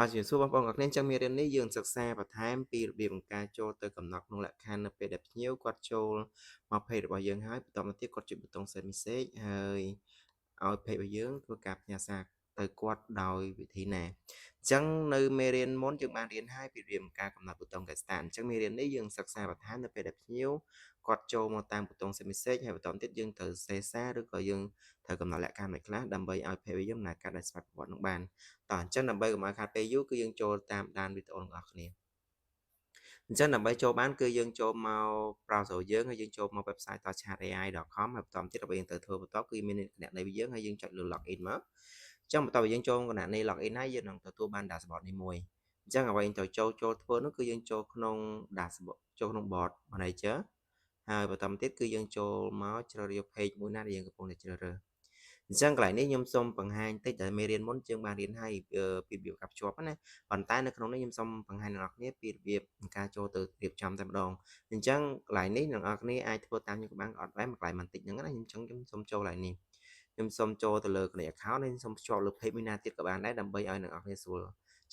បាទជំរាបសួរបងប្អូនទាំងអស់គ្នាអញ្ចឹងមេរៀននេះយើងសិក្សាបន្ថែមពីរបៀបនៃការចូលទៅកំណត់ក្នុងលក្ខខណ្ឌនៅពេលដែលភ្ញៀវគាត់ចូលមក page របស់យើងហើយបន្តមកទៀតគាត់ចុចប៊ូតុង send message ហើយឲ្យ page របស់យើងធ្វើការផ្ញើសារទៅគាត់ដោយវិធីណាអញ្ចឹងនៅមេរៀនមុនយើងបានរៀនហើយពីរបៀបនៃការកំណត់ប៊ូតុង get start អញ្ចឹងមេរៀននេះយើងសិក្សាបន្ថែមនៅពេលដែលភ្ញៀវគាត់ចូលមកតាមប៊ូតុង send message ហើយបន្តទៀតយើងត្រូវសេសារឬក៏យើងត្រូវកំណត់លក្ខខណ្ឌមួយខ្លះដើម្បីឲ្យ page របស់យើងដំណើរការដោយស្វ័យប្រវត្តិនឹងបានតោះអញ្ចឹងដើម្បីកុំឲ្យខាតពេលយូរគឺយើងចូលតាមដានវីដេអូរបស់គ្នាអញ្ចឹងដើម្បីចូលបានគឺយើងចូលមក browser យើងហើយយើងចូលមក website chat.ai.com ហើយបន្តទៀតអ្វីយើងត្រូវធ្វើបន្តគឺមានគណនីយើងហើយយើងចុចលើ login មកអញ្ចឹងបន្ទាប់ពីយើងចូលគណនី login ហើយយើងនឹងទទួលបាន dashboard នេះមួយអញ្ចឹងអ្វីយើងត្រូវចូលចូលធ្វើនោះគឺយើងចូលក្នុង dashboard ចូលក្នុង bot manager ហើយបន្តមកទៀតគឺយើងចូលមកជ្រើសរើស page មួយណាដែលយើងកំពុងតែជ្រើសរើសអញ្ចឹងកន្លែងនេះខ្ញុំសូមបង្ហាញតិចដែលមេរៀនមុនយើងបានរៀនហើយពីរបៀបការភ្ជាប់ណាប៉ុន្តែនៅក្នុងនេះខ្ញុំសូមបង្ហាញអ្នកនរគ្នាពីរបៀបការចូលទៅរៀបចំតែម្ដងអញ្ចឹងកន្លែងនេះអ្នកនរគ្នាអាចធ្វើតាមខ្ញុំក៏បានអត់ដែរមួយកន្លែងបន្តិចហ្នឹងណាខ្ញុំចង់ខ្ញុំសូមចូលកន្លែងនេះខ្ញុំសូមចូលទៅលើ connect account ហើយសូមភ្ជាប់លើ page មួយណាទៀតក៏បានដែរដើម្បីឲ្យអ្នកនរគ្នាស្រួល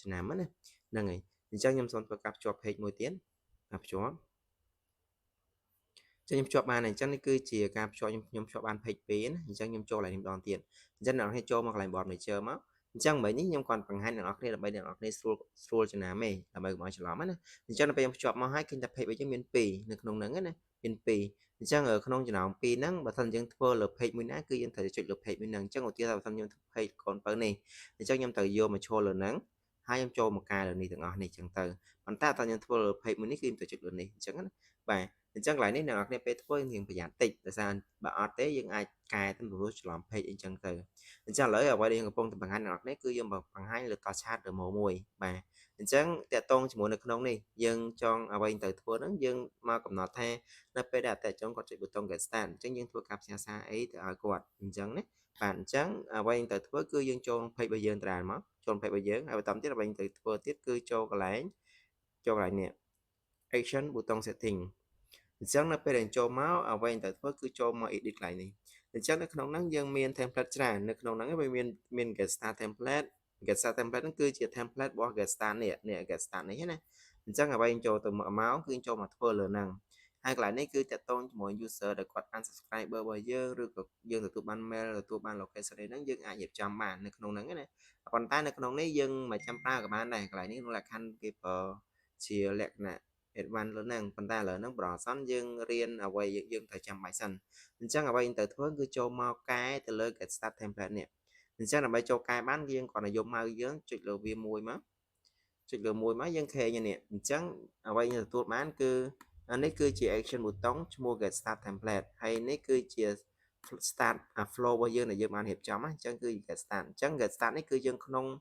ចំណាំណាហ្នឹងហើយអញ្ចឹងខ្ញុំសូមធ្វើការភ្ជាប់ page មួយទៀតភ្ជាប់ចឹងខ្ញុំភ្ជាប់បានអញ្ចឹងនេះគឺជាការភ្ជាប់ខ្ញុំខ្ញុំភ្ជាប់បាន page 2ណាអញ្ចឹងខ្ញុំចូលកន្លែងនេះម្ដងទៀតអញ្ចឹងអ្នកនរគ្នាចូលមកកន្លែង bot manager មកអញ្ចឹងមិញនេះខ្ញុំគាត់បង្ហាញអ្នកនរគ្នាដើម្បីអ្នកនរគ្នាស្រួលស្រួលចំណាំឯងដើម្បីកុំឲ្យច្រឡំណាអញ្ចឹងដល់ពេលខ្ញុំភ្ជាប់មកហើយឃើញថា page របស់យើងមាន2នៅក្នុងហ្នឹងណាមាន2អញ្ចឹងក្នុងចំណោម2ហ្នឹងបើសិនយើងធ្វើលើ page មួយណាគឺយើងត្រូវចុចលើ page មួយហ្នឹងអញ្ចឹងឧទាហរណ៍បើសិនខ្ញុំធ្វើ page កូនបើនេះអញ្ចឹងខ្ញុំត្រូវយកមកឈរលើហ្នឹងហើយខ្ញុំចូលមកកែលើនេះទាំងអស់នេះអញ្ចឹងទៅប៉ុន្តែតើខ្ញុំធ្វើលើ page មួយនេះគឺខ្ញុំត្រូវចុចលើនេះអញ្ចឹងណាបាទអញ្ចឹងកន្លែងនេះអ្នកនរគ្នាពេលធ្វើយើងប្រយ័ត្នតិចដោយសារបើអត់ទេយើងអាចកែទៅព្រោះច្រឡំ page អីចឹងទៅអញ្ចឹងឥឡូវអ្វីដែលយើងកំពុងតែបង្ហាញអ្នកនរគ្នាគឺយើងបង្ហាញលើត chat demo មួយបាទអញ្ចឹងតកតងជាមួយនៅក្នុងនេះយើងចង់អ្វីទៅធ្វើហ្នឹងយើងមកកំណត់ថានៅពេលដែលអតិថិជនគាត់ចុចប៊ូតុង get start អញ្ចឹងយើងធ្វើការផ្ញើសារអីទៅឲ្យគាត់អញ្ចឹងណាបាទអញ្ចឹងអ្វីទៅធ្វើគឺយើងចូល page របស់យើងត្រានមកចូល page របស់យើងហើយបន្តទៀតអ្វីទៅធ្វើទៀតគឺចូលកន្លែងនេះ action button setting អញ្ចឹងនៅពេលដែលចូលមកអ្វីដែលធ្វើគឺចូលមក edit កន្លែងនេះអញ្ចឹងនៅក្នុងហ្នឹងយើងមាន template ច្រើននៅក្នុងហ្នឹងវាមានមាន get start template get start template ហ្នឹងគឺជា template របស់ get start នេះនេះ get start នេះណាអញ្ចឹងអ្វីចូលទៅមកគឺចូលមកធ្វើលើហ្នឹងហើយកន្លែងនេះគឺតាក់ទងជាមួយ user ដែលគាត់ unsubscriber របស់យើងឬក៏យើងទទួលបាន mail ទទួលបាន location អីហ្នឹងយើងអាចរៀបចំបាននៅក្នុងហ្នឹងណាប៉ុន្តែនៅក្នុងនេះយើងមិនចាំប្រើក៏បានដែរកន្លែងនេះក្នុងលក្ខខណ្ឌគេប្រើជាលក្ខណៈ advance លើហ្នឹងប៉ុន្តែឥឡូវហ្នឹងប្រអសន្នយើងរៀនអ្វីយើងត្រូវចាំបាច់សិនអញ្ចឹងអ្វីយើងត្រូវធ្វើគឺចូលមកកែទៅលើ get start template នេះអញ្ចឹងដើម្បីចូលកែបានយើងគ្រាន់តែយក mouse យើងចុចលើវាមួយមកចុចលើមួយមកយើងឃើញនេះអញ្ចឹងអ្វីយើងទទួលបានគឺអានេះគឺជា action button ឈ្មោះ get start template ហើយនេះគឺជា start flow របស់យើងដែលយើងបានរៀបចំអញ្ចឹងគឺ get start អញ្ចឹង get start នេះគឺយើងក្នុ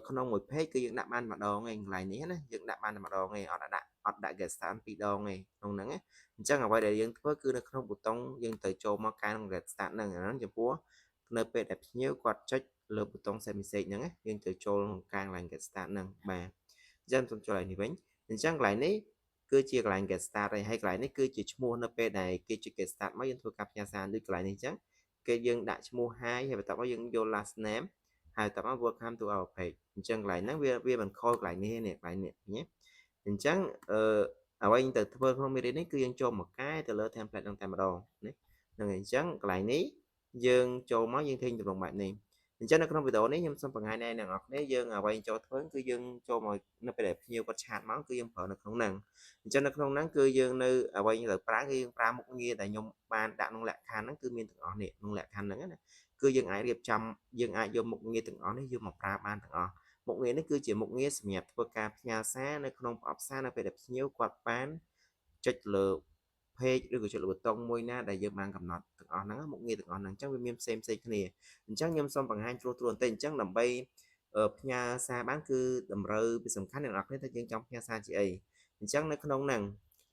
ងក្នុងមួយ page គឺយើងដាក់បានម្ដងឯងកន្លែងនេះណាយើងដាក់បានតែម្ដងឯងអត់ដាក់អត់ដាក់ get start ពីរដងឯងក្នុងហ្នឹងណាអញ្ចឹងអ្វីដែលយើងធ្វើគឺនៅក្នុងប៊ូតុងយើងត្រូវចូលមកកែក្នុង get start ហ្នឹងអាហ្នឹងចំពោះនៅពេលដែលភ្ញៀវគាត់ចុចលើប៊ូតុង send message ហ្នឹងណាយើងត្រូវចូលក្នុងកែកន្លែង get start ហ្នឹងបាទអញ្ចឹងសូមចូលកន្លែងនេះវិញអញ្ចឹងកន្លែងនេះគឺជាកន្លែង get start ហើយហើយកន្លែងនេះគឺជាឈ្មោះនៅពេលដែលគេចុច get start មកយើងធ្វើការផ្ញើសារដូចកន្លែងនេះអញ្ចឹងគេយើងដាក់ឈ្មោះ hi ហើយបន្ទាប់មកយើងយក last name ហើយតមក welcome to our page អញ្ចឹងកន្លែងហ្នឹងវាវាមិនខុសកន្លែងនេះនេះកន្លែងនេះញ៉េអញ្ចឹងអឺអ្វីទៅធ្វើក្នុងមេរៀននេះគឺយើងចូលមកកែទៅលើ template ហ្នឹងតែម្ដងណាហ្នឹងហើយអញ្ចឹងកន្លែងនេះយើងចូលមកយើងឃើញទម្រង់បែបនេះអញ្ចឹងនៅក្នុងវីដេអូនេះខ្ញុំសូមបង្ហាញដល់អ្នកនរគ្នាយើងអ្វីចូលធ្វើគឺយើងចូលមកនៅពេលដែលភ្ញៀវគាត់ chat មកគឺយើងប្រើនៅក្នុងហ្នឹងអញ្ចឹងនៅក្នុងហ្នឹងគឺយើងនៅអ្វីត្រូវប្រើគឺយើងប្រើមុខងារដែលខ្ញុំបានដាក់ក្នុងលក្ខខណ្ឌហ្នឹងគឺមានទាំងអស់នេះក្នុងលក្ខខណ្ឌហ្នឹងណាគឺយើងអាចរៀបចំយើងអាចយកមុខងារទាំងអស់នេះយកមកប្រើបានទាំងអស់មុខងារនេះគឺជាមុខងារសម្រាប់ធ្វើការផ្ញើសារនៅក្នុងប្រអប់សារនៅពេលដែលភ្ញៀវគាត់បានចុចលើ page ឬក៏ចុចលើប៊ូតុងមួយណាដែលយើងបានកំណត់ទាំងអស់ហ្នឹងមុខងារទាំងអស់ហ្នឹងអញ្ចឹងវាមានផ្សេងផ្សេងគ្នាអញ្ចឹងខ្ញុំសូមបង្ហាញត្រួសត្រាបន្តិចអញ្ចឹងដើម្បីផ្ញើសារបានគឺតម្រូវពីសំខាន់អ្នកនរគ្នាថាយើងចង់ផ្ញើសារជាអីអញ្ចឹងនៅក្នុងហ្នឹង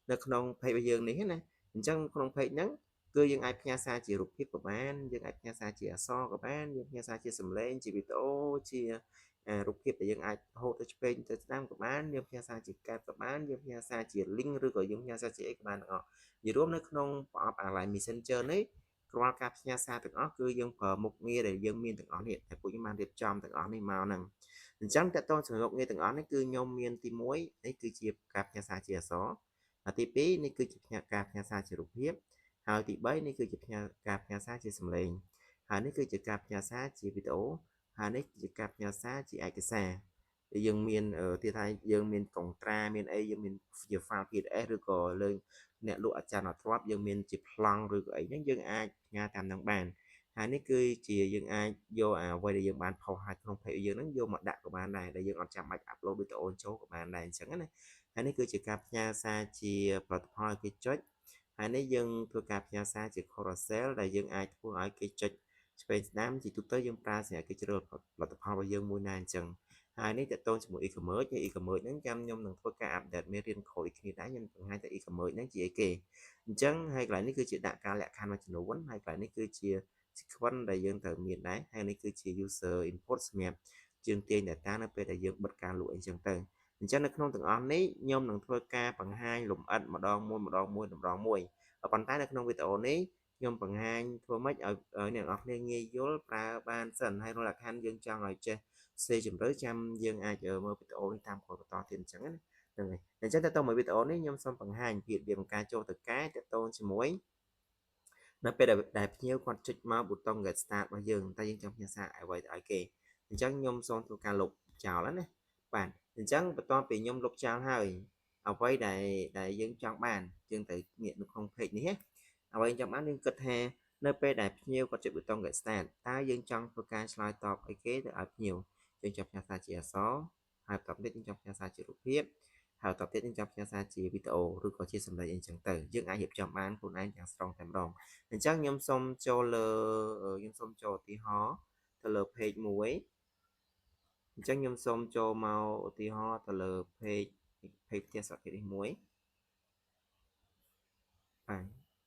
នៅក្នុង page របស់យើងនេះណាអញ្ចឹងក្នុង page ហ្នឹងគឺយើងអាចផ្ញើសារជារូបភាពក៏បានយើងអាចផ្ញើសារជាអក្សរក៏បានយើងផ្ញើសារជាសំឡេងជាវីដេអូជារូបភាពដែលយើងអាចហូតទៅឆ្វេងទៅស្ដាំក៏បានយើងផ្ញើសារជាកាតក៏បានយើងផ្ញើសារជា link ឬក៏យើងផ្ញើសារជាអីក៏បានទាំងអស់និយាយរួមនៅក្នុងប្រអប់ Align Messenger នេះរាល់ការផ្ញើសារទាំងអស់គឺយើងប្រើមុខងារដែលយើងមានទាំងអស់នេះតែពួកខ្ញុំបានរៀបចំទាំងអស់នេះមកហ្នឹង អញ្ចឹងតើតើសម្រាប់ងារទាំងអស់នេះគឺខ្ញុំមានទី1នេះគឺជាការផ្ញើសារជាអក្សរទី2នេះគឺជាការផ្ញើសារជារូបភាពហើយទី3នេះគឺជាការផ្ញើសារជាសំឡេងហើយនេះគឺជាការផ្ញើសារជាវីដេអូហើយនេះជាការផ្ញើសារជាឯកសារយើងមានទៀតថាយើងមានកុងត្រាមានអីយើងមានជា file PDF ឬក៏លើអ្នកលក់អាចារ្យអត់ធ្លាប់យើងមានជាប្លង់ឬក៏អីហ្នឹងយើងអាចផ្ញើតាមហ្នឹងបានហើយនេះគឺជាយើងអាចយកអាអ្វីដែលយើងបានផុសឲ្យក្នុង page យើងហ្នឹងយកមកដាក់ក៏បានដែរដែលយើងអត់ចាំបាច់ upload វីដេអូចូលក៏បានដែរអញ្ចឹងណាហើយនេះគឺជាការផ្ញើសារជាផលិតផលឲ្យគេចុចហើយនេះយើងធ្វើការផ្ញើសារជា carousel ដែលយើងអាចធ្វើឲ្យគេចុចឆ្វេងស្ដាំជាទូទៅយើងប្រើសម្រាប់គេជ្រើសផលិតផលរបស់យើងមួយណាអញ្ចឹងហើយនេះតកតងជាមួយ e-commerce ហើយ e-commerce ហ្នឹងចាំខ្ញុំនឹងធ្វើការ update មេរៀនក្រោយគ្នាដែរខ្ញុំបង្ហាញថា e-commerce ហ្នឹងជាអីគេអញ្ចឹងហើយកន្លែងនេះគឺជាដាក់ការលក្ខខណ្ឌមួយចំនួនហើយកន្លែងនេះគឺជា sequence ដែលយើងត្រូវមានដែរហើយនេះគឺជា user input សម្រាប់ជាងទាញ data នៅពេលដែលយើងបិទការលក់អីចឹងទៅអញ្ចឹងនៅក្នុងទាំងអស់នេះខ្ញុំនឹងធ្វើការបង្ហាញលម្អិតម្ដងមួយម្ដងមួយម្ដងមួយប៉ុន្តែនៅក្នុងវីដេអូនេះខ្ញុំបង្ហាញធ្វើម៉េចឲ្យអ្នកនរគ្នាងាយយល់ប្រើបានសិនហើយរាល់លក្ខខណ្ឌយើងចង់ឲ្យចេះសេជម្រៅចាំយើងអាចមើលវីដេអូនេះតាមក្រោយបន្តទៀតអញ្ចឹងណាហ្នឹងហើយអញ្ចឹងតើតើមួយវីដេអូនេះខ្ញុំសូមបង្ហាញពីរបៀបនៃការចូលទៅកែតទៅជាមួយនៅពេលដែលភ្ញៀវគាត់ចុចមកប៊ូតុង get start របស់យើងតែយើងចង់ផ្ញើសារអ្វីទៅឲ្យគេអញ្ចឹងខ្ញុំសូមធ្វើការលុបចោលណាបាទអញ្ចឹងបន្ទាប់ពីខ្ញុំលុបចោលហើយអ្វីដែលយើងចង់បានយើងត្រូវងាកនៅក្នុង page នេះណាអ្វីចង់បានយើងគិតថានៅពេលដែលភ្ញៀវគាត់ចុចប៊ូតុង get start តើយើងចង់ធ្វើការឆ្លើយតបអីគេទៅឲ្យភ្ញៀវយើងចង់ផ្ញើសារជាអក្សរហើយបន្ទាប់ទៀតយើងចង់ផ្ញើសារជារូបភាពហើយបន្ទាប់ទៀតយើងចង់ផ្ញើសារជាវីដេអូឬក៏ជាសម្លេងអីចឹងទៅយើងអាចរៀបចំបានខ្លួនឯងទាំងស្រុងតែម្ដងអញ្ចឹងខ្ញុំសូមចូលលើខ្ញុំសូមចូលឧទាហរណ៍ទៅលើ page មួយអញ្ចឹងខ្ញុំសូមចូលមកឧទាហរណ៍ទៅលើ page ផ្ទះសុខភាពនេះមួយបាទ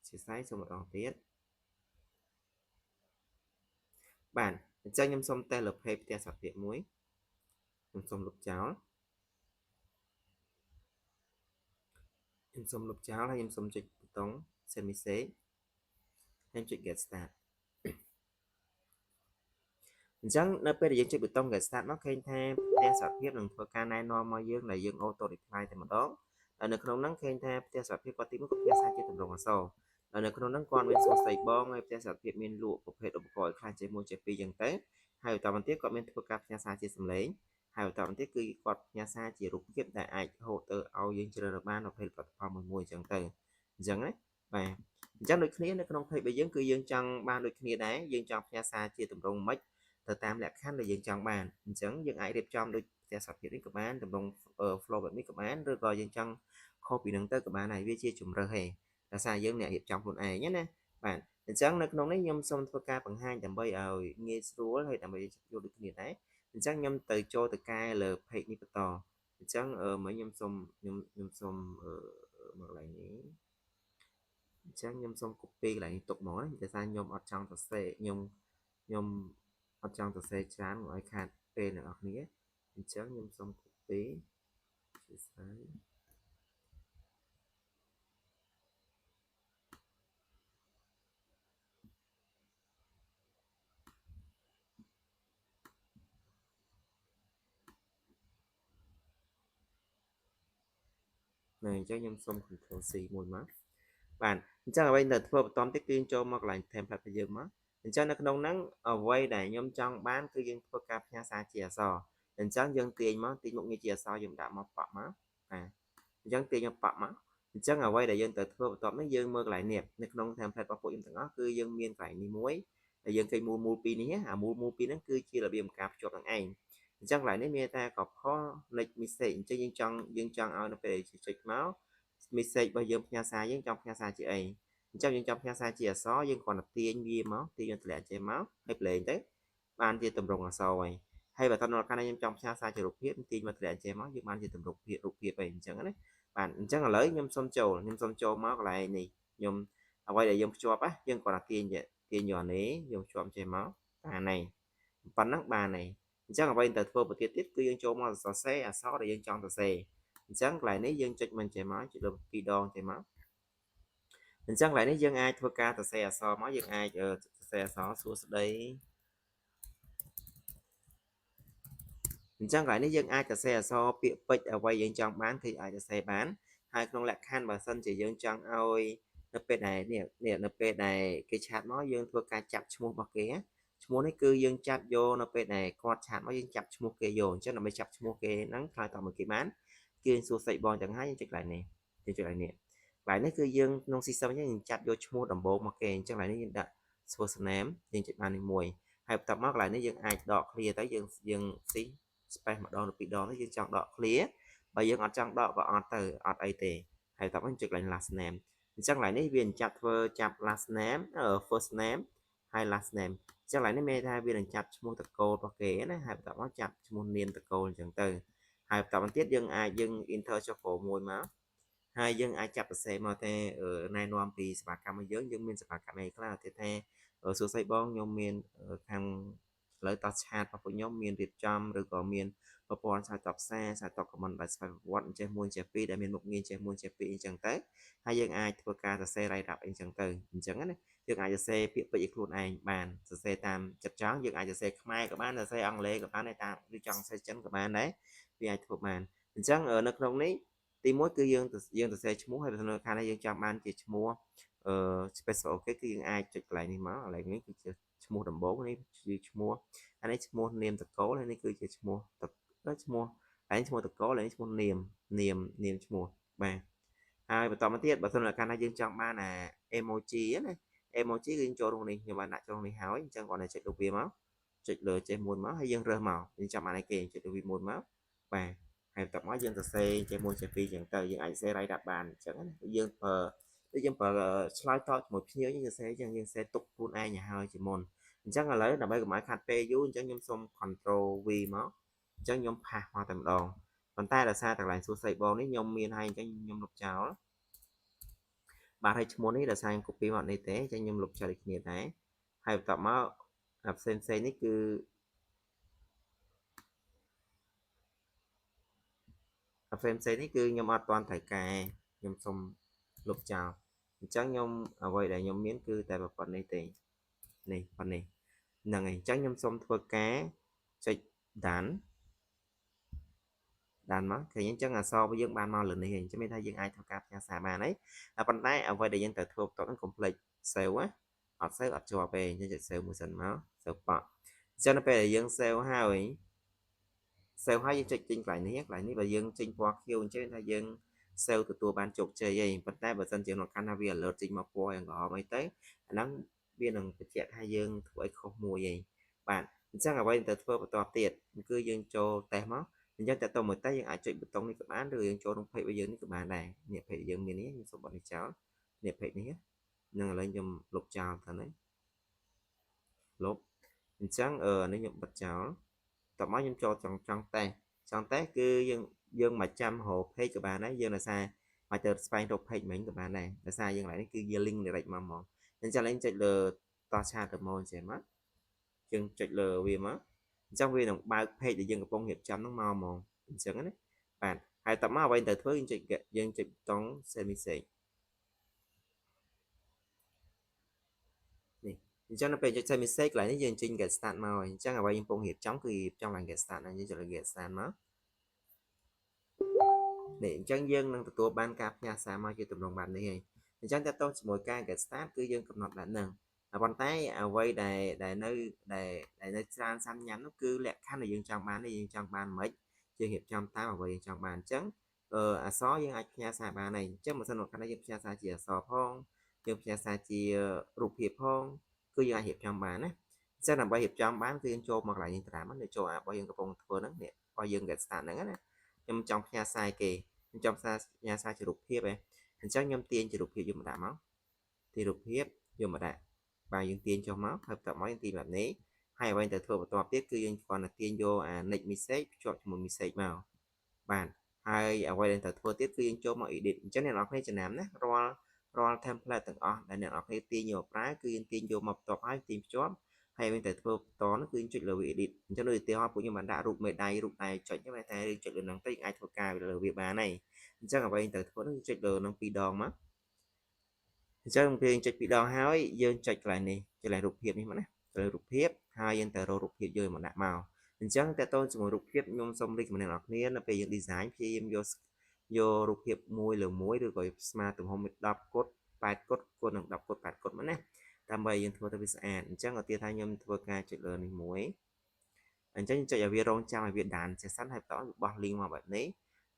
ជាស្រ័យសូមម្ដងទៀតបាទអញ្ចឹងខ្ញុំសូមតេស្តលើ page ផ្ទះសុខភាពមួយខ្ញុំសូមលុបចោលខ្ញុំសូមលុបចោលហើយខ្ញុំសូមចុចប៊ូតុង send message ហើយចុច get start អញ្ចឹងនៅពេលដែលយើងចុចប៊ូតុង get start មកឃើញថាផ្ទះសុខភាពនឹងធ្វើការណែនាំមកយើងដែលយើង auto reply តែម្ដងហើយនៅក្នុងហ្នឹងឃើញថាផ្ទះសុខភាពគាត់ទីមួយគាត់ផ្ញើសារជាទម្រង់អក្សរហើយនៅក្នុងហ្នឹងគាត់មានសួស្តីបងហើយផ្ទះសុខភាពមានលក់ប្រភេទឧបករណ៍ខ្លះជាមួយជា2ចឹងទៅហើយបន្តមកទៀតគាត់មានធ្វើការផ្ញើសារជាសំឡេងហើយបន្តមកទៀតគឺគាត់ផ្ញើសារជារូបភាពដែលអាចហូតទៅឲ្យយើងជ្រើសរើសបានប្រភេទផលិតផលមួយមួយចឹងទៅអញ្ចឹងណាបាទអញ្ចឹងដូចគ្នានៅក្នុង page របស់យើងគឺយើងចង់បានដូចគ្នាដែរយើងចង់ផ្ញើសារជាទម្រង់ម៉េចទៅតាមលក្ខខណ្ឌដែលយើងចង់បានអញ្ចឹងយើងអាចរៀបចំដូចផ្ទះសុខភាពនេះក៏បានទម្រង់ flow បែបនេះក៏បានឬក៏យើងចង់ខុសពីនឹងទៅក៏បានដែរវាជាជំរើសឯងដោយសារយើងអ្នករៀបចំខ្លួនឯងណាបាទអញ្ចឹងនៅក្នុងនេះខ្ញុំសូមធ្វើការបង្ហាញដើម្បីឲ្យងាយស្រួលហើយដើម្បីយល់ដូចគ្នាដែរអញ្ចឹងខ្ញុំទៅចូលទៅកែលើ page នេះបន្តអញ្ចឹងមើលខ្ញុំសូមខ្ញុំសូមមកកន្លែងនេះអញ្ចឹងខ្ញុំសូម copy កន្លែងនេះទុកមកណាដោយសារខ្ញុំអត់ចង់សរសេរខ្ញុំអត់ចង់សរសេរច្រើនកុំឲ្យខាតពេលអ្នកនរគ្នាអញ្ចឹងខ្ញុំសូម copy ជាស្រ័យណែអញ្ចឹងខ្ញុំសូម control C មួយមកបាទអញ្ចឹងអ្វីដែលធ្វើបន្តទៀតគឺចូលមកកន្លែង template របស់យើងមកអញ្ចឹងនៅក្នុងហ្នឹងអ្វីដែលខ្ញុំចង់បានគឺយើងធ្វើការផ្ញើសារជាអក្សរអញ្ចឹងយើងទាញមកទាញមុខងារជាអក្សរយើងដាក់មកប៉ក់មកបាទអញ្ចឹងទាញមកប៉ក់មកអញ្ចឹងអ្វីដែលយើងត្រូវធ្វើបន្ទាប់នេះយើងមើលកន្លែងនេះនៅក្នុង template របស់ពួកខ្ញុំទាំងអស់គឺយើងមានកន្លែងនេះមួយដែលយើងឃើញមូលមូលពីរនេះអាមូលមូលពីរហ្នឹងគឺជារបៀបការភ្ជាប់នឹងឯងអញ្ចឹងកន្លែងនេះមានតែកផល next message អញ្ចឹងយើងចង់ឲ្យនៅពេលចុចមក message របស់យើងផ្ញើសារយើងចង់ផ្ញើសារជាអីអញ្ចឹងយើងចង់ផ្ញើសារជាអក្សរយើងគ្រាន់តែទាញវាមកទាញយកតម្លាក់ចេះមកហើយប្លែងទៅបានជាទម្រង់អក្សរហើយហើយបើតនៅកាលណាខ្ញុំចង់ផ្ញើសារជារូបភាពទាញមកតម្លាក់ចេះមកយើងបានជាទម្រង់ភាពរូបភាពអីអញ្ចឹងណាបាទអញ្ចឹងឥឡូវខ្ញុំសូមចូលមកកន្លែងនេះខ្ញុំអ្វីដែលយើងភ្ជាប់ណាយើងគ្រាន់តែទាញយកអានេះយើងភ្ជាប់ចេះមកបានហើយប៉ុណ្ណឹងបានហើយអញ្ចឹងអ្វីដែលធ្វើបន្ទាប់ទៀតគឺយើងចូលមកសរសេរអក្សរដែលយើងចង់សរសេរអញ្ចឹងកន្លែងនេះយើងចុចមិនចេះមកចុចលើពីរដងចេះមកអញ្ចឹងកន្លែងនេះយើងអាចធ្វើការសរសេរអក្សរមកយើងអាចសរសេរអក្សរសួស្តី អញ្ចឹងកន្លែងនេះយើងអាចសរសេរអក្សរពាក្យពេចន៍អ្វីយើងចង់បានគឺអាចសរសេរបានហើយក្នុងលក្ខខណ្ឌបើសិនជាយើងចង់ឲ្យនៅពេលដែលនេះនេះនៅពេលដែលគេ chat មកយើងធ្វើការចាប់ឈ្មោះរបស់គេឈ្មោះនេះគឺយើងចាប់យកនៅពេលដែលគាត់ chat មកយើងចាប់ឈ្មោះគេយកអញ្ចឹងដើម្បីចាប់ឈ្មោះគេហ្នឹងឆ្លើយតបមកគេបានគឺយើងសួរស្ដីបងចឹងហើយយើងចុចកន្លែងនេះយើងចុចកន្លែងនេះកន្លែងនេះគឺយើងក្នុង system យើងចាប់យកឈ្មោះដំបូងមកគេអញ្ចឹងកន្លែងនេះយើងដាក់ first name យើងចុចបាននេះមួយហើយបន្ទាប់មកកន្លែងនេះយើងអាចដក clear ទៅយើងយើងស៊ី space ម្ដងឬពីរដងនេះយើងចង់ដក clear បើយើងអត់ចង់ដកក៏អត់ទៅអត់អីទេហើយបន្ទាប់មកចុចកន្លែង last name អញ្ចឹងកន្លែងនេះវាចាប់ធ្វើចាប់ last name first name ហើយ last name អញ្ចឹងកន្លែងនេះមានថាវានឹងចាប់ឈ្មោះត្រកូលរបស់គេណាហើយបន្ទាប់មកចាប់ឈ្មោះនាមត្រកូលអញ្ចឹងទៅហើយបន្តមកទៀតយើងអាចយើង enter ចុះក្រោមមួយមកហើយយើងអាចចាប់សរសេរមកតែណែនាំពីសេវាកម្មរបស់យើងយើងមានសេវាកម្មអីខ្លះទៀតថាសួស្តីបងខ្ញុំមានខាងឥឡូវតោះ chat របស់ពួកខ្ញុំមានរៀបចំឬក៏មានប្រព័ន្ធឆ្លើយតបសារឆ្លើយតប comment ដោយស្វ័យប្រវត្តិចេះមួយចេះពីរដែលមានមុខងារចេះមួយចេះពីរអញ្ចឹងទៅហើយយើងអាចធ្វើការសរសេររាយរាប់អីចឹងទៅអញ្ចឹងណាយើងអាចសរសេរពាក្យពេចន៍ឲ្យខ្លួនឯងបានសរសេរតាមចិត្តចង់យើងអាចសរសេរខ្មែរក៏បានសរសេរអង់គ្លេសក៏បានដែរតាមឬចង់សរសេរចិនក៏បានដែរវាអាចធ្វើបានអញ្ចឹងនៅក្នុងនេះទីមួយគឺយើងយើងសរសេរឈ្មោះហើយបើនៅខាងនេះយើងចង់បានជាឈ្មោះអឺ special OK គឺយើងអាចចុចកន្លែងនេះមកកន្លែងនេះគឺជាឈ្មោះដំបូងនេះជាឈ្មោះអានេះឈ្មោះនាមត្រកូលហើយនេះគឺជាឈ្មោះតឈ្មោះហើយឈ្មោះត្រកូលហើយនេះឈ្មោះនាមនាមនាមឈ្មោះបាទហើយបន្តមកទៀតបើសិនជាកាលណាយើងចង់បានអា emoji ណា emoji គឺយើងចូលក្នុងនេះខ្ញុំបានដាក់ចូលក្នុងនេះហើយអញ្ចឹងគ្រាន់តែចុចលើវាមកចុចលើចេះមួយមកហើយយើងរើសមកយើងចាំបានអីគេចុចលើវាមួយមកបាទហើយបន្ទាប់មកយើងសរសេរចេះមួយចេះពីរអញ្ចឹងទៅយើងអាចសរសេររាយរាប់បានអញ្ចឹងណាយើងប្រើដូចយើងប្រើឆ្លើយតបជាមួយភ្ញៀវយើងសរសេរអញ្ចឹងយើងសរសេរទុកខ្លួនឯងឲ្យហើយជាមុនអញ្ចឹងឥឡូវដើម្បីកុំឲ្យខាត់ពេលយូរអញ្ចឹងខ្ញុំសូម control V មកអញ្ចឹងខ្ញុំ paste មកតែម្ដងប៉ុន្តែដោយសារតែកន្លែងសួស្តីបងនេះខ្ញុំមានហើយអញ្ចឹងខ្ញុំលុបចោលបាទហើយឈ្មោះនេះដោយសារខ្ញុំ copy មកនេះទេអញ្ចឹងខ្ញុំលុបចោលដូចគ្នាដែរហើយបន្ទាប់មកអាផ្សេងផ្សេងនេះគឺអាផ្សេងផ្សេងនេះគឺខ្ញុំអត់ទាន់ត្រូវកែខ្ញុំសុំលុបចោលអញ្ចឹងខ្ញុំអ្វីដែលខ្ញុំមានគឺតែប៉ុណ្្នេះទេនេះប៉ុណ្នេះហ្នឹងហើយអញ្ចឹងខ្ញុំសូមធ្វើការចុច done done មកឃើញអញ្ចឹងអក្សររបស់យើងបានមកលើនេះហើយអញ្ចឹងមានថាយើងអាចធ្វើការផ្ញើសារបានហើយប៉ុន្តែអ្វីដែលយើងត្រូវធ្វើបន្ទាប់ហ្នឹងកុំភ្លេច save ណាអត់ save អត់ជាប់ទេអញ្ចឹងចុច save មួយសិនមក save ប៉ក់អញ្ចឹងនៅពេលដែលយើង save ហើយ save ហើយយើងចុចចេញកន្លែងនេះកន្លែងនេះបើយើងចេញពណ៌ខៀវអញ្ចឹងថាយើង save ទទួលបានជោគជ័យហើយប៉ុន្តែបើសិនជាក្នុងកាន់ថាវា alert ចេញមកពណ៌យ៉ាងក្រហមអីទៅអាហ្នឹងវានឹងបញ្ជាក់ថាយើងធ្វើអីខុសមួយហើយបាទអញ្ចឹងអ្វីដែលធ្វើបន្ទាប់ទៀតគឺយើងចូលតេស្តមកអញ្ចឹងតើតើមួយតេស្តយើងអាចចុចប៊ូតុងនេះក៏បានឬយើងចូលក្នុង page របស់យើងនេះក៏បានដែរនេះ page យើងមាននេះខ្ញុំសូមបិទនេះចោលនេះ page នេះនឹងឥឡូវខ្ញុំលុបចោលទៅនេះលុបអញ្ចឹងអឺនេះខ្ញុំបិទចោលតោះមកខ្ញុំចូលចង់ចង់តេស្តចង់តេស្តគឺយើងយើងមកចាំរក page ក៏បានដែរយើងដោយសារមកទៅស្វែងរក page មិញក៏បានដែរដោយសារយើងកន្លែងនេះគឺយើង link direct មកហ្មងអញ្ចឹងឡើងចុចលើតោះ chat ទៅមកអញ្ចឹងមកយើងចុចលើវាមកអញ្ចឹងវានឹងបើក page ដែលយើងកំពុងរៀបចំហ្នឹងមកហ្មងអញ្ចឹងណាបាទហើយតមកអ្វីទៅធ្វើយើងចុចយើងចុចប៊ូតុង send message នេះអញ្ចឹងនៅពេលចុច send message កន្លែងនេះយើងចេញ get start មកហើយអញ្ចឹងអ្វីយើងកំពុងរៀបចំគឺរៀបចំឡើង get start ហ្នឹងយើងចុចលើ get start មកនេះអញ្ចឹងយើងនឹងទទួលបានការផ្ញើសារមកជាទម្រង់បែបនេះហើយអញ្ចឹងតើតោះជាមួយការ get start គឺយើងកំណត់បែបហ្នឹងប៉ុន្តែអ្វីដែលដែលនៅដែលដែលនៅច្រើនសាំញ៉ាំនោះគឺលក្ខខណ្ឌដែលយើងចង់បាននេះយើងចង់បានមិនយើងរៀបចំតាមអ្វីយើងចង់បានអញ្ចឹងអឺអក្សរយើងអាចផ្ញើសារបានហើយអញ្ចឹងបើសិនមកខណ្ឌយើងផ្ញើសារជាអក្សរផងយើងផ្ញើសារជារូបភាពផងគឺយើងអាចរៀបចំបានណាអញ្ចឹងដើម្បីរៀបចំបានគឺយើងចូលមកកន្លែងនេះត្រាំនេះចូលអារបស់យើងកំពុងធ្វើហ្នឹងនេះរបស់យើង get start ហ្នឹងណាខ្ញុំចង់ផ្ញើសារគេខ្ញុំចង់ផ្ញើសារជារូបភាពឯងអញ្ចឹងខ្ញុំទាញជារូបភាពយកមកដាក់មកទាញរូបភាពយកមកដាក់បាទយើងទាញចុះមកហើយបន្ទាប់មកយើងទាញបែបនេះហើយអ្វីដែលធ្វើបន្ទាប់ទៀតគឺយើងគ្រាន់តែទាញយកអា next message ភ្ជាប់ជាមួយ message មកបាទហើយអ្វីដែលត្រូវធ្វើទៀតគឺយើងចូលមក edit អញ្ចឹងអ្នកនរគ្នាចំណាំណារាល់រាល់ template ទាំងអស់ដែលអ្នកនរគ្នាទាញយកប្រើគឺយើងទាញយកមកបន្ទាប់ហើយទាញភ្ជាប់ហើយវិញតែធ្វើបន្តនោះគឺចុចលើវា edit អញ្ចឹងដូចឧទាហរណ៍ពួកខ្ញុំបានដាក់រូបមេដៃរូបដៃចុចហ្នឹងតែចុចលើហ្នឹងទៅយើងអាចធ្វើការលើវាបានហើយអញ្ចឹងអ្វីត្រូវធ្វើនោះចុចលើហ្នឹងពីរដងមកអញ្ចឹងពេលយើងចុចពីរដងហើយយើងចុចកន្លែងនេះចុចកន្លែងរូបភាពនេះមកណាកន្លែងរូបភាពហើយយើងទៅរករូបភាពយើងមកដាក់មក អញ្ចឹងតើតើជាមួយរូបភាពខ្ញុំសូម recommend អ្នកនរគ្នានៅពេលយើង design ព្យាយាមយកយករូបភាព1លើ1ឬក៏ស្មើទំហំ10គុត8គុតគុណនឹង10គុត8គុតមកណាដើម្បីយើងធ្វើទៅវាស្អាតអញ្ចឹងឧទាហរណ៍ថាខ្ញុំធ្វើការចុចលើនេះមួយអញ្ចឹងចុចឲ្យវារងចាំឲ្យវា done ចេះសិនហើយបន្តវាបោះ link មកបែបនេះ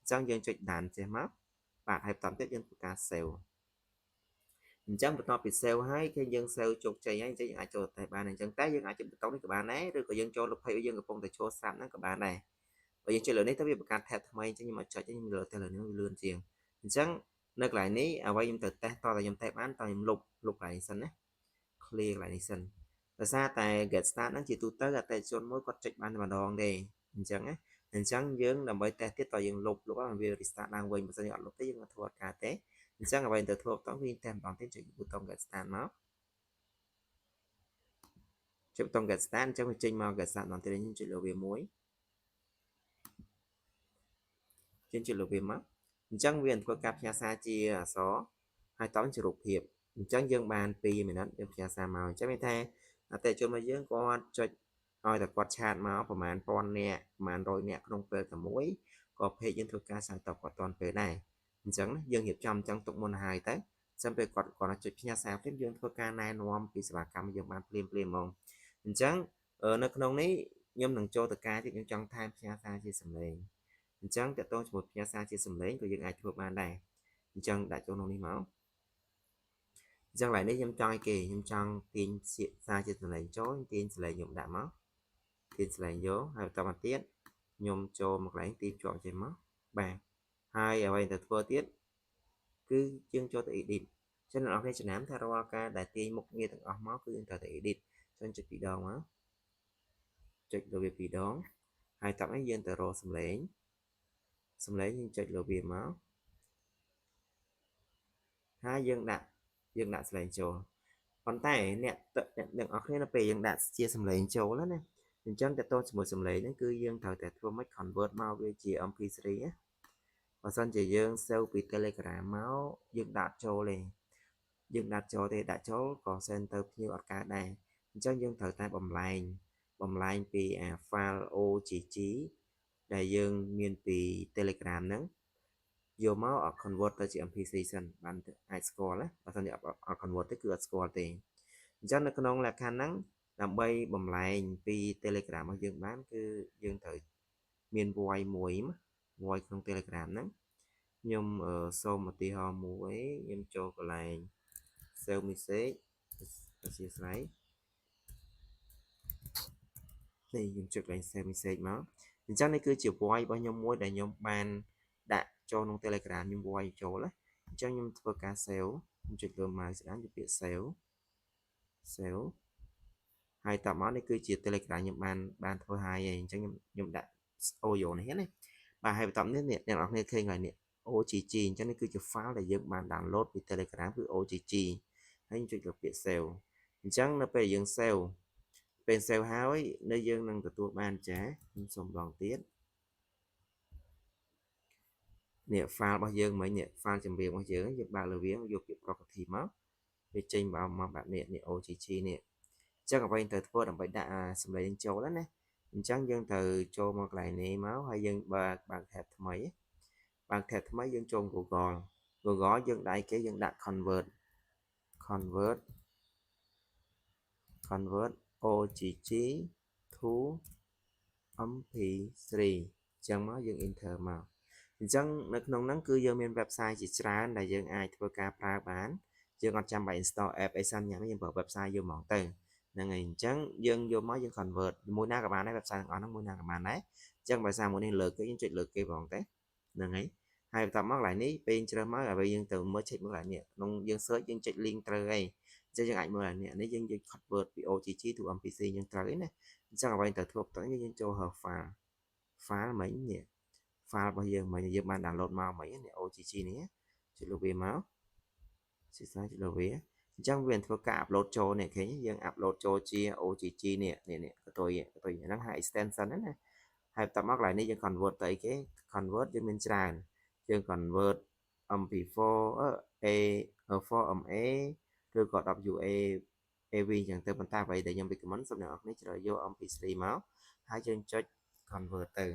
អញ្ចឹងយើងចុច done ចេះមកបាទហើយបន្តទៀតយើងធ្វើការ save អញ្ចឹងបន្ទាប់ពី save ហើយគឺយើង save ជោគជ័យហើយអញ្ចឹងយើងអាចចូលទៅបានអញ្ចឹងតែយើងអាចចុចប៊ូតុងនេះក៏បានដែរឬក៏យើងចូលលើ page យើងកំពុងតែចូលស្រាប់ហ្នឹងក៏បានដែរបើយើងចុចលើនេះទៅវាបង្កើត tab ថ្មីអញ្ចឹងខ្ញុំអត់ចុចទេខ្ញុំលើតែលើនេះវាលឿនជាងអញ្ចឹងនៅកន្លែងនេះអ្វីខ្ញុំត្រូវតេស្តតតែខ្ញុំតេស្តបានតខ្ញុំលុបលុបកន្លែងនេះសិនណា clear កន្លែងនេះសិនដោយសារតែ get start ហ្នឹងជាទូទៅអតិថិជនមួយគាត់ចុចបានតែម្ដងទេអញ្ចឹងណាអញ្ចឹងយើងដើម្បីតេស្តទៀតតយើងលុបលុបហើយវា restart ឡើងវិញបើមិនយើងអត់លុបទេយើងអត់ធ្វើអត់កើតទេអញ្ចឹងអ្វីទៅធ្វើបន្តគឺយើងតេស្តម្ដងទៀតចុចប៊ូតុង get start មកចុចប៊ូតុង get start អញ្ចឹងវាចេញមក get start ម្ដងទៀតខ្ញុំចុចលើវាមួយចេញចុចលើវាមកអញ្ចឹងវានឹងធ្វើការផ្ញើសារជាអក្សរហើយតជារូបភាពអញ្ចឹងយើងបាន2 minute យើងផ្ញើសារមកអញ្ចឹងមានថាអតិថិជនរបស់យើងគាត់ចុចឲ្យតែគាត់ chat មកប្រហែល1000នាក់ប្រហែល100នាក់ក្នុងពេលតែមួយក៏ page យើងធ្វើការឆ្លើយតបគាត់ទាន់ពេលដែរអញ្ចឹងយើងរៀបចំអញ្ចឹងទុកមុនហើយទៅចាំពេលគាត់គាត់ចុចផ្ញើសារភ្លាមយើងធ្វើការណែនាំពីសេវាកម្មយើងបានភ្លាមភ្លាមហ្មងអញ្ចឹងនៅក្នុងនេះខ្ញុំនឹងចូលទៅការទៀតខ្ញុំចង់ថែមផ្ញើសារជាសំឡេងអញ្ចឹងតកតងជាមួយផ្ញើសារជាសំឡេងក៏យើងអាចធ្វើបានដែរអញ្ចឹងដាក់ចូលក្នុងនេះមកអញ្ចឹងឡើយនេះខ្ញុំចង់ឲ្យគេខ្ញុំចង់ទាញសារជាសំឡេងចូលទាញសំឡេងខ្ញុំដាក់មកទាញសំឡេងយកហើយបន្តមកទៀតខ្ញុំចូលមកកន្លែងទាញជាប់ចេញមកបាទហើយអ្វីទៅធ្វើទៀតគឺយើងចូលទៅ edit ចឹងអ្នកនរគ្នាចំណាំថារាល់ការដែលទាញមុខងារទាំងអស់មកគឺយើងត្រូវតែ edit ចឹងចុចពីរដងមកចុចលើវាពីរដងហើយតោះនេះយើងទៅរកសំឡេងសំឡេងយើងចុចលើវាមកហើយយើងដាក់សំឡេងចូលប៉ុន្តែអ្នកអ្នកទាំងអស់គ្នានៅពេលយើងដាក់ជាសំឡេងចូលណាអញ្ចឹងតើតើជាមួយសំឡេងហ្នឹងគឺយើងត្រូវតែធ្វើម៉េច convert មកវាជា MP3 ណាបើសិនជាយើង save ពី Telegram មកយើងដាក់ចូលទេយើងដាក់ចូលទេដាក់ចូលក៏ send ទៅភ្ញៀវអត់កើតដែរអញ្ចឹងយើងត្រូវតែបំលែងបំលែងពីអា file OGG ដែលយើងមានពី Telegram ហ្នឹងយកមកអត់ convert ទៅជា MP3 សិនបានអាចស្គាល់ណាបើសិនជាអត់ convert ទេគឺអត់ស្គាល់ទេអញ្ចឹងនៅក្នុងលក្ខខណ្ឌហ្នឹងដើម្បីបំលែងពី Telegram របស់យើងបានគឺយើងត្រូវមាន voice មួយ voice ក្នុង Telegram ហ្នឹងខ្ញុំសូមឧទាហរណ៍មួយខ្ញុំចូលកន្លែង save message អធិស្ឋាននេះខ្ញុំចុចកន្លែង save message មកអញ្ចឹងនេះគឺជា voice របស់ខ្ញុំមួយដែលខ្ញុំបានដាក់ចូលក្នុង Telegram ខ្ញុំ voice ចូលណាអញ្ចឹងខ្ញុំធ្វើការ save ខ្ញុំចុចលើ mouse ស្ដាំយកពាក្យ save save ហើយតមកនេះគឺជា Telegram ខ្ញុំបានបានធ្វើហើយអញ្ចឹងខ្ញុំខ្ញុំដាក់ audio នេះណាបាទហើយបន្តនេះអ្នកនរគ្នាឃើញហើយនេះ OGG អញ្ចឹងនេះគឺជា file ដែលយើងបាន download ពី Telegram គឺ OGG ហើយចុចលើពាក្យ save អញ្ចឹងនៅពេលយើង save ពេល save ហើយនៅយើងនឹងទទួលបានចាខ្ញុំសូមដងទៀតនេះ file របស់យើងមិញនេះ file ចម្រៀងរបស់យើងយើងបើកលើវាយកពាក្យ property មកវាចេញមកមកបែបនេះនេះ OGG នេះអញ្ចឹងអ្វីត្រូវធ្វើដើម្បីដាក់សម្លេងចូលណាអញ្ចឹងយើងត្រូវចូលមកកន្លែងនេះមកហើយយើងបើកបើក tab ថ្មីបើក tab ថ្មីយើងចូល Google Google យើងដៃគេយើងដាក់ convert convert convert OGG to MP3 អញ្ចឹងមកយើង enter មកអញ្ចឹងនៅក្នុងហ្នឹងគឺយើងមាន website ជាច្រើនដែលយើងអាចធ្វើការប្រើបានយើងអត់ចាំបាច់ install app អីសិនញ៉ាំយើងប្រើ website យកហ្មងទៅហ្នឹងហើយអញ្ចឹងយើងយកមកយើង convert មួយណាក៏បានដែរ website ទាំងអស់ហ្នឹងមួយណាក៏បានដែរអញ្ចឹងបើសារមួយនេះលើគេយើងចុចលើគេហ្មងទៅហ្នឹងហើយហើយបន្ទាប់មកកន្លែងនេះពេលជ្រើសមកអ្វីយើងទៅមើល check មើលកន្លែងនេះក្នុងយើង search យើងចុច link ត្រូវហើយអញ្ចឹងយើងអាចមើលអានេះនេះយើងយើង convert ពី OGG to MP3 យើងត្រូវឯណាអញ្ចឹងអ្វីត្រូវធ្វើបន្តយើងចូល file file មិញនេះ file របស់យើងមិញយើងបាន download មកមិញនេះ OGG នេះចុចលើវាមកសិក្សាចុចលើវាអញ្ចឹងវានឹងធ្វើការ upload ចូលនេះឃើញយើង upload ចូលជា OGG នេះនេះនេះកតុយកតុយហ្នឹងហៅ extension ហ្នឹងណាហើយបន្ទាប់មកកន្លែងនេះយើង convert ទៅអីគេ convert យើងមានច្រើនយើង convert MP4 A 4MA ឬក៏ WA AV អញ្ចឹងទៅប៉ុន្តែអ្វីដែលខ្ញុំ recommend សូមអ្នកនរគ្នាជ្រើសយក MP3 មក ហើយយើងចុច convert ទៅ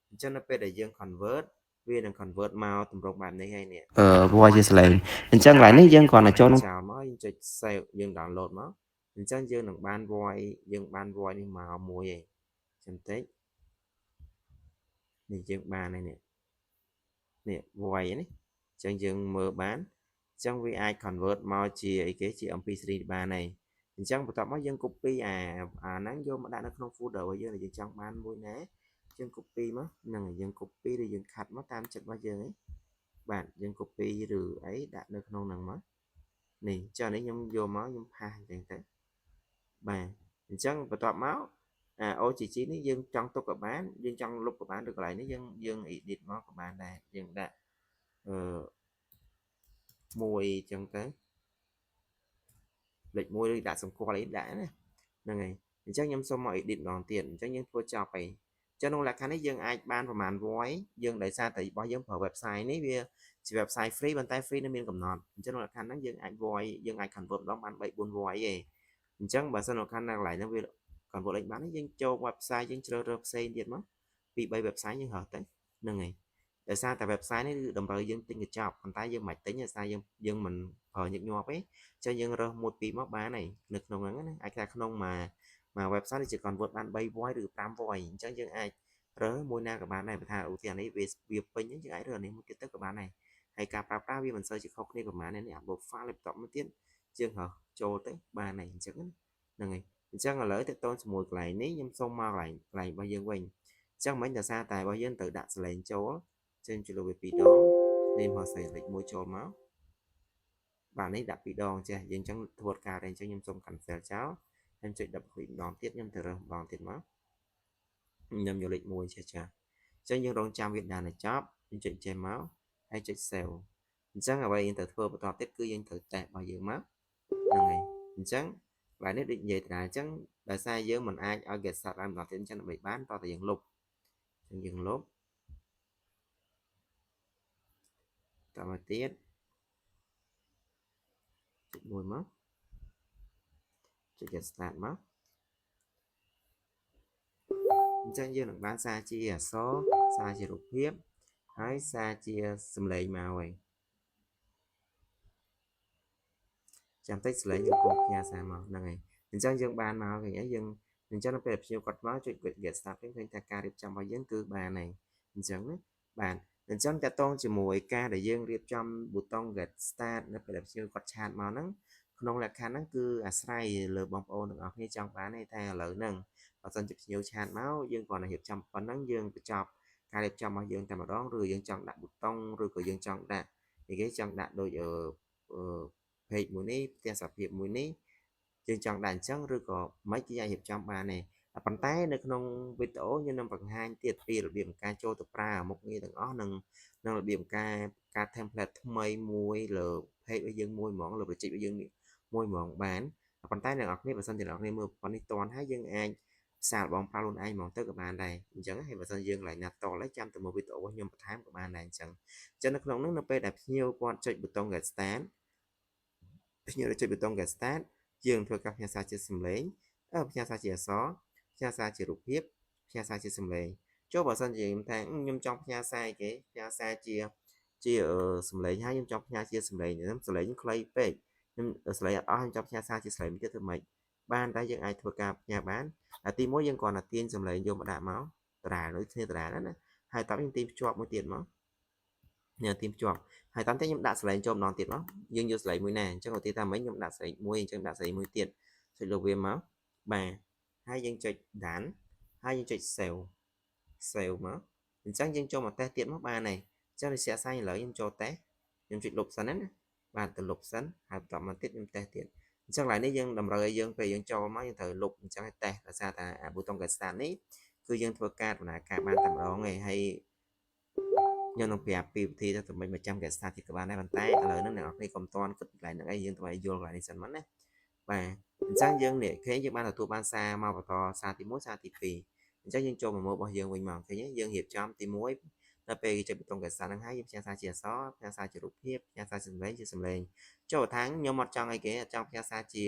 អញ្ចឹងនៅពេលដែលយើង convert វានឹង convert មកទម្រង់បែបនេះហើយនេះអឺ voice ជាសលេងអញ្ចឹងកន្លែងនេះយើងគ្រាន់តែចូលចោលមកយើងចុច save យើង download មកអញ្ចឹងយើងនឹងបាន voice យើងបាន voice នេះមកមួយឯងចាំតិចនេះយើងបានហើយនេះនេះ voice នេះអញ្ចឹងយើងមើលបានអញ្ចឹងវាអាច convert មកជាអីគេជា MP3 បានហើយអញ្ចឹងបន្ទាប់មកយើង copy អាអាហ្នឹងយកមកដាក់នៅក្នុង folder របស់យើងដែលយើងចង់បានមួយណាយើង copy មកហ្នឹងហើយយើង copy ឬយើង cut មកតាមចិត្តរបស់យើងឯងបាទយើង copy ឬអីដាក់នៅក្នុងហ្នឹងមកនេះចានេះខ្ញុំយកមកខ្ញុំ paste អញ្ចឹងទៅបាទអញ្ចឹងបន្ទាប់មកអា OGG នេះយើងចង់ទុកក៏បានយើងចង់លុបក៏បានឬកន្លែងនេះយើងយើង edit មកក៏បានដែរយើងដាក់អឺមួយអញ្ចឹងទៅលេខ1ឬដាក់សម្គាល់អីដាក់ណាហ្នឹងហើយអញ្ចឹងខ្ញុំសូមមក edit ម្ដងទៀតអញ្ចឹងយើងធ្វើចប់ហើយចឹងក្នុងលក្ខខណ្ឌនេះយើងអាចបានប្រមាណ voice យើងដោយសារតែរបស់យើងប្រើ website នេះវាជា website free ប៉ុន្តែ free នៅមានកំណត់អញ្ចឹងក្នុងលក្ខខណ្ឌហ្នឹងយើងអាច voice យើងអាច convert ម្ដងបាន3 4 voice ឯងអញ្ចឹងបើសិនលក្ខខណ្ឌនៅកន្លែងហ្នឹងវា convert លេខបានយើងចូល website យើងជ្រើសរើសផ្សេងទៀតមកពី3 website យើងរើសទៅហ្នឹងហើយដោយសារតែ website នេះគឺតម្រូវយើងទិញកញ្ចប់ប៉ុន្តែយើងមិនទិញដោយសារយើងយើងមិនប្រើញឹកញាប់ទេអញ្ចឹងយើងរើសមួយពីរមកបានហើយនៅក្នុងហ្នឹងណាអាចថាក្នុងមួយមួយ website នេះជា convert បាន3 voice ឬ5 voice អញ្ចឹងយើងអាចរើសមួយណាក៏បានដែរបើថាឧទាហរណ៍នេះវាវាពេញយើងអាចរើសអានេះមួយទៀតទៅក៏បានដែរហើយការប្រើប្រាស់វាមិនសូវជាខុសគ្នាប្រហែលនេះ upload file បន្ទាប់មកទៀតយើងរើសចូលទៅបានហើយអញ្ចឹងហ្នឹងហើយអញ្ចឹងឥឡូវតើតូនជាមួយកន្លែងនេះខ្ញុំសូមមកកន្លែងកន្លែងរបស់យើងវិញអញ្ចឹងមិញដោយសារតែរបស់យើងត្រូវដាក់សលេងចូលចេញជលើវាពីរដងនេះមកសេលេខ1ចូលមកបាទនេះដាក់ពីរដងចេះយើងអញ្ចឹងធ្វើការតែអញ្ចឹងខ្ញុំសូម cancel ចោលខ្ញុំចុច double click ម្ដងទៀតខ្ញុំទៅរើសម្ដងទៀតមកខ្ញុំយកលេខ1ចេះចាអញ្ចឹងយើងរងចាំវាដល់ឲ្យចប់យើងចុចចេះមកហើយចុច save អញ្ចឹងអ្វីយើងត្រូវធ្វើបន្តទៀតគឺយើងត្រូវតេស្តរបស់យើងមកហ្នឹងហើយអញ្ចឹងកន្លែងនេះដូចនិយាយតាអញ្ចឹងដោយសារយើងមិនអាចឲ្យ get start ឡើងម្ដងទៀតអញ្ចឹងដើម្បីបានតោះតែយើងលុបអញ្ចឹងយើងលុបតមកទៀតចុចមួយមកចុច get start មកអញ្ចឹងយើងនឹងបានសារជាអក្សរសារជារូបភាពហើយសារជាសំឡេងមកហើយចាំតិចសំឡេងយើងគោផ្ញើសារមកហ្នឹងហើយអញ្ចឹងយើងបានមកឃើញហើយយើងអញ្ចឹងនៅពេលភ្ញៀវគាត់មកចុច get start វិញឃើញថាការរៀបចំរបស់យើងគឺបានហើយអញ្ចឹងណាបាទអញ្ចឹងតកតងជាមួយការដែលយើងរៀបចំប៊ូតុង get start នៅពេលដែលភ្ញៀវគាត់ chat មកហ្នឹងក្នុងលក្ខខណ្ឌហ្នឹងគឺអាស្រ័យលើបងប្អូនទាំងអស់គ្នាចង់បានទេតែឥឡូវហ្នឹងបើសិនជាភ្ញៀវ chat មកយើងគ្រាន់តែរៀបចំប៉ុណ្ណឹងយើងបញ្ចប់ការរៀបចំរបស់យើងតែម្ដងឬយើងចង់ដាក់ប៊ូតុងឬក៏យើងចង់ដាក់អីគេចង់ដាក់ដូចអឺ page មួយនេះផ្ទះសភាពមួយនេះយើងចង់ដាក់អញ្ចឹងឬក៏មិនគេអាចរៀបចំបានទេប៉ុន្តែនៅក្នុងវីដេអូខ្ញុំនឹងបង្ហាញទៀតពីរបៀបការចូលទៅប្រើមុខងារទាំងអស់និងនិងរបៀបការការ template ថ្មីមួយលើ page របស់យើងមួយហ្មងលើ project របស់យើងមួយហ្មងបានប៉ុន្តែអ្នកនរគ្នាបើសិនជាអ្នកនរគ្នាមើលប៉ុណ្នេះតន់ហើយយើងអាចសាកល្បងប្រើខ្លួនឯងហ្មងទៅក៏បានដែរអញ្ចឹងហើយបើសិនយើងកន្លែងណាតហើយចាំទៅមើលវីដេអូរបស់ខ្ញុំបន្ថែមក៏បានដែរអញ្ចឹងអញ្ចឹងនៅក្នុងនោះនៅពេលដែលភ្ញៀវគាត់ចុចប៊ូតុង get start ភ្ញៀវចុចប៊ូតុង get start យើងធ្វើការផ្ញើសារជាសំឡេងផ្ញើសារជាអក្សរផ្ញើសារជារូបភាពផ្ញើសារជាសំឡេងចូលបើសិនជាខ្ញុំថាខ្ញុំចង់ផ្ញើសារអីគេផ្ញើសារជាជាសំឡេងហើយខ្ញុំចង់ផ្ញើជាសំឡេងខ្ញុំសំឡេងខ្លីពេកខ្ញុំសំឡេងអត់អស់ខ្ញុំចង់ផ្ញើសារជាសំឡេងទៀតធ្វើម៉េចបានតែយើងអាចធ្វើការផ្ញើបានតែទីមួយយើងគ្រាន់តែទាញសំឡេងយកមកដាក់មកតារាដូចគ្នាតារាណាហើយតោះខ្ញុំទាញភ្ជាប់មួយទៀតមកនេះទាញភ្ជាប់ហើយតាមទៀតខ្ញុំដាក់សលេងចូលម្ដងទៀតមកយើងយកសលេងមួយណាអញ្ចឹងឧទាហរណ៍ថាមិញខ្ញុំដាក់សលេងមួយអញ្ចឹងដាក់សលេងមួយទៀតចុចលើវាមកបាទហើយយើងចុច done ហើយយើងចុច save save មកអញ្ចឹងយើងចូលមកតេស្តទៀតមកបានហើយអញ្ចឹងវាជាក់ស្ដែងឥឡូវខ្ញុំចូលតេស្តខ្ញុំចុចលុបសិនណាបាទទៅលុបសិនហើយបន្តមកទៀតខ្ញុំតេស្តទៀតអញ្ចឹងឡើយនេះយើងតម្រូវឲ្យយើងពេលយើងចូលមកយើងត្រូវលុបអញ្ចឹងឲ្យតេស្តដោយសារតែអាប៊ូតុង get start នេះគឺយើងធ្វើការដំណើរការបានតែម្ដងឯងហើយខ្ញុំនឹងប្រាប់ពីវិធីទៅដើម្បីមកចាំ get start ទៀតក៏បានដែរប៉ុន្តែឥឡូវហ្នឹងអ្នកនរគ្នាកុំតន់គិតកន្លែងហ្នឹងអីយើងត្រូវឲ្យយល់កន្លែងនេះសិនមកណាបាទអញ្ចឹងយើងនេះឃើញយើងបានទទួលបានសារមកបន្តសារទី1សារទី2អញ្ចឹងយើងចូលមកមើលរបស់យើងវិញមកឃើញយើងរៀបចំទី1ដល់ពេលគេចុចប៊ូតុង get start ហ្នឹងហើយយើងផ្ញើសារជាអក្សរផ្ញើសារជារូបភាពផ្ញើសារជាសំឡេងជាសំឡេងចូលថាខ្ញុំអត់ចង់អីគេអត់ចង់ផ្ញើសារជា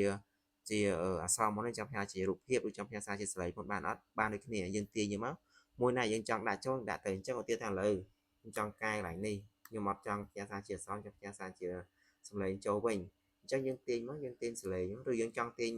ជាអក្សរមុនចង់ផ្ញើជារូបភាពឬចង់ផ្ញើសារជាសលេងមុនបានអត់បានដូចគ្នាយើងទាញយកមកមួយណាយើងចង់ដាក់ចូលដាក់ទៅអញ្ចឹងឧទាហរណ៍ថាឥឡូវខ្ញុំចង់កែកន្លែងនេះខ្ញុំអត់ចង់ផ្ញើសារជាអក្សរចង់ផ្ញើសារជាសំឡេងចូលវិញអញ្ចឹងយើងទាញមកយើងទាញសលេងឬយើងចង់ទាញ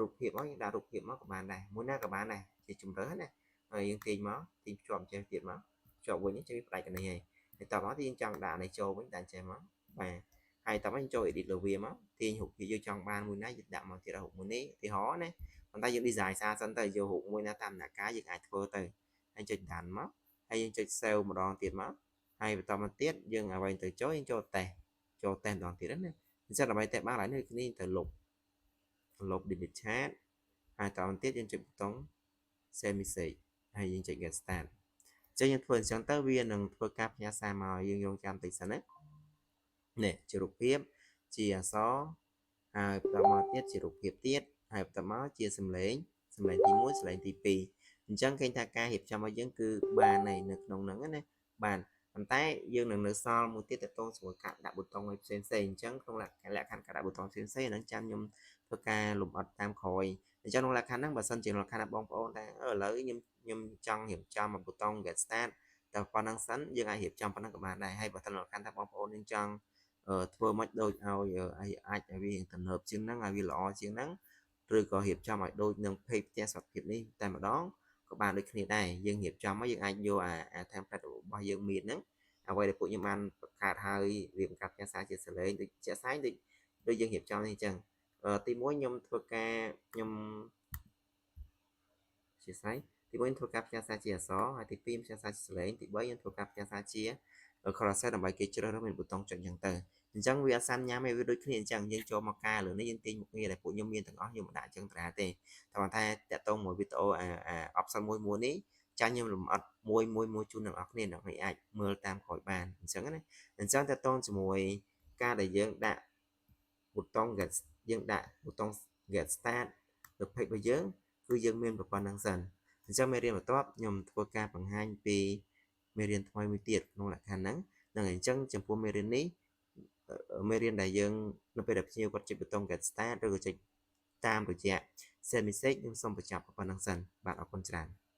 រូបភាពមកយើងដាក់រូបភាពមកក៏បានដែរមួយណាក៏បានដែរជាជំរើសណាហើយយើងទាញមកទាញភ្ជាប់ចេះទៀតមកភ្ជាប់វិញចេះវាផ្ដាច់កនេះហើយហើយតមកយើងចង់ដាក់នេះចូលវិញដាក់ចេះមកបាទហើយតមកយើងចូល edit លើវាមកទាញរូបភាពយើងចង់បានមួយណាយើងដាក់មកទៀតរូបមួយនេះឧទាហរណ៍ណាប៉ុន្តែយើង design សារសិនទៅយករូបមួយណាតាមដំណាក់កាលយើងអាចធ្វើទៅហើយចុច done មកហើយយើងចុច save ម្ដងទៀតមកហើយបន្តមកទៀតយើងអ្វីទៅចូលយើងចូលតេស្តចូលតេស្តម្ដងទៀតណាអញ្ចឹងដើម្បីតេស្តបានឡើយនេះគ្នាទៅលុបលុប delete chat ហើយតមកទៀតយើងចុចប៊ូតុង send message ហើយយើងចុច get start អញ្ចឹងយើងធ្វើអញ្ចឹងទៅវានឹងធ្វើការផ្ញើសារមកយើងយងចាំតិចសិនណានេះជារូបភាពជាអក្សរហើយបន្តមកទៀតជារូបភាពទៀតហើយបន្តមកជាសំឡេងសំឡេងទី1សំឡេងទី2អញ្ចឹងឃើញថាការរៀបចំរបស់យើងគឺបានហើយនៅក្នុងហ្នឹងណាបានប៉ុន្តែយើងនឹងនៅសល់មួយទៀតតទៅជាមួយការដាក់ប៊ូតុងឲ្យផ្សេងផ្សេងអញ្ចឹងក្នុងលក្ខខណ្ឌការដាក់ប៊ូតុងផ្សេងផ្សេងហ្នឹងចាំខ្ញុំធ្វើការលម្អិតតាមក្រោយអញ្ចឹងក្នុងលក្ខខណ្ឌហ្នឹងបើសិនជាលក្ខខណ្ឌបងប្អូនថាឥឡូវខ្ញុំខ្ញុំចង់រៀបចំប៊ូតុង get start តែប៉ុណ្្នឹងសិនយើងអាចរៀបចំប៉ុណ្្នឹងក៏បានដែរហើយបើសិនលក្ខខណ្ឌថាបងប្អូនយើងចង់ធ្វើមិនដូចឲ្យអាចឲ្យវាទំនើបជាងហ្នឹងឲ្យវាល្អជាងហ្នឹងឬក៏រៀបចំឲ្យដូចនឹង page ផ្ទះសុវត្ថិភាពនេះតែម្ដងក៏បានដូចគ្នាដែរយើងរៀបចំមកយើងអាចយកអា template របស់យើងមានហ្នឹងអ្វីដែលពួកខ្ញុំបានបង្កើតហើយរៀបការផ្ញើសារជាសលេងដូចជាក់ស្ដែងដូចដូចយើងរៀបចំនេះអញ្ចឹងទី1ខ្ញុំធ្វើការខ្ញុំជាស្រ័យទី1ខ្ញុំធ្វើការផ្ញើសារជាអក្សរហើយទី2ផ្ញើសារជាសលេងទី3ខ្ញុំធ្វើការផ្ញើសារជា carousel ដើម្បីគេជ្រើសរើសមានប៊ូតុងចុចអញ្ចឹងទៅអញ្ចឹងវាអត់សាន់ញ៉ាំឯវាដូចគ្នាអញ្ចឹងយើងចូលមកកែលើនេះយើងទាញមុខងារដែលពួកខ្ញុំមានទាំងអស់ខ្ញុំមិនដាក់អញ្ចឹងត្រាទេតែថាតាក់ទងមួយវីដេអូអា option មួយមួយនេះចាញ់ខ្ញុំលម្អិតមួយមួយមួយជូនអ្នកនរគ្នាអ្នកនរអាចមើលតាមក្រោយបានអញ្ចឹងណាអញ្ចឹងតាក់ទងជាមួយការដែលយើងដាក់ប៊ូតុង get យើងដាក់ប៊ូតុង get start នៅ page របស់យើងគឺយើងមានប៉ុណ្្នឹងសិនអញ្ចឹងមេរៀនបន្ទាប់ខ្ញុំធ្វើការបង្ហាញពីមេរៀនថ្មីមួយទៀតក្នុងលក្ខខណ្ឌហ្នឹងហ្នឹងហើយអញ្ចឹងចំពោះមេរៀននេះមេរៀនដែលយើងនៅពេលដែលភ្ញៀវគាត់ចុចប៊ូតុង get start ឬក៏ចុចតាមរយៈ send message ខ្ញុំសូមបញ្ចប់ប៉ុណ្្នឹងសិនបាទអរគុណច្រើន។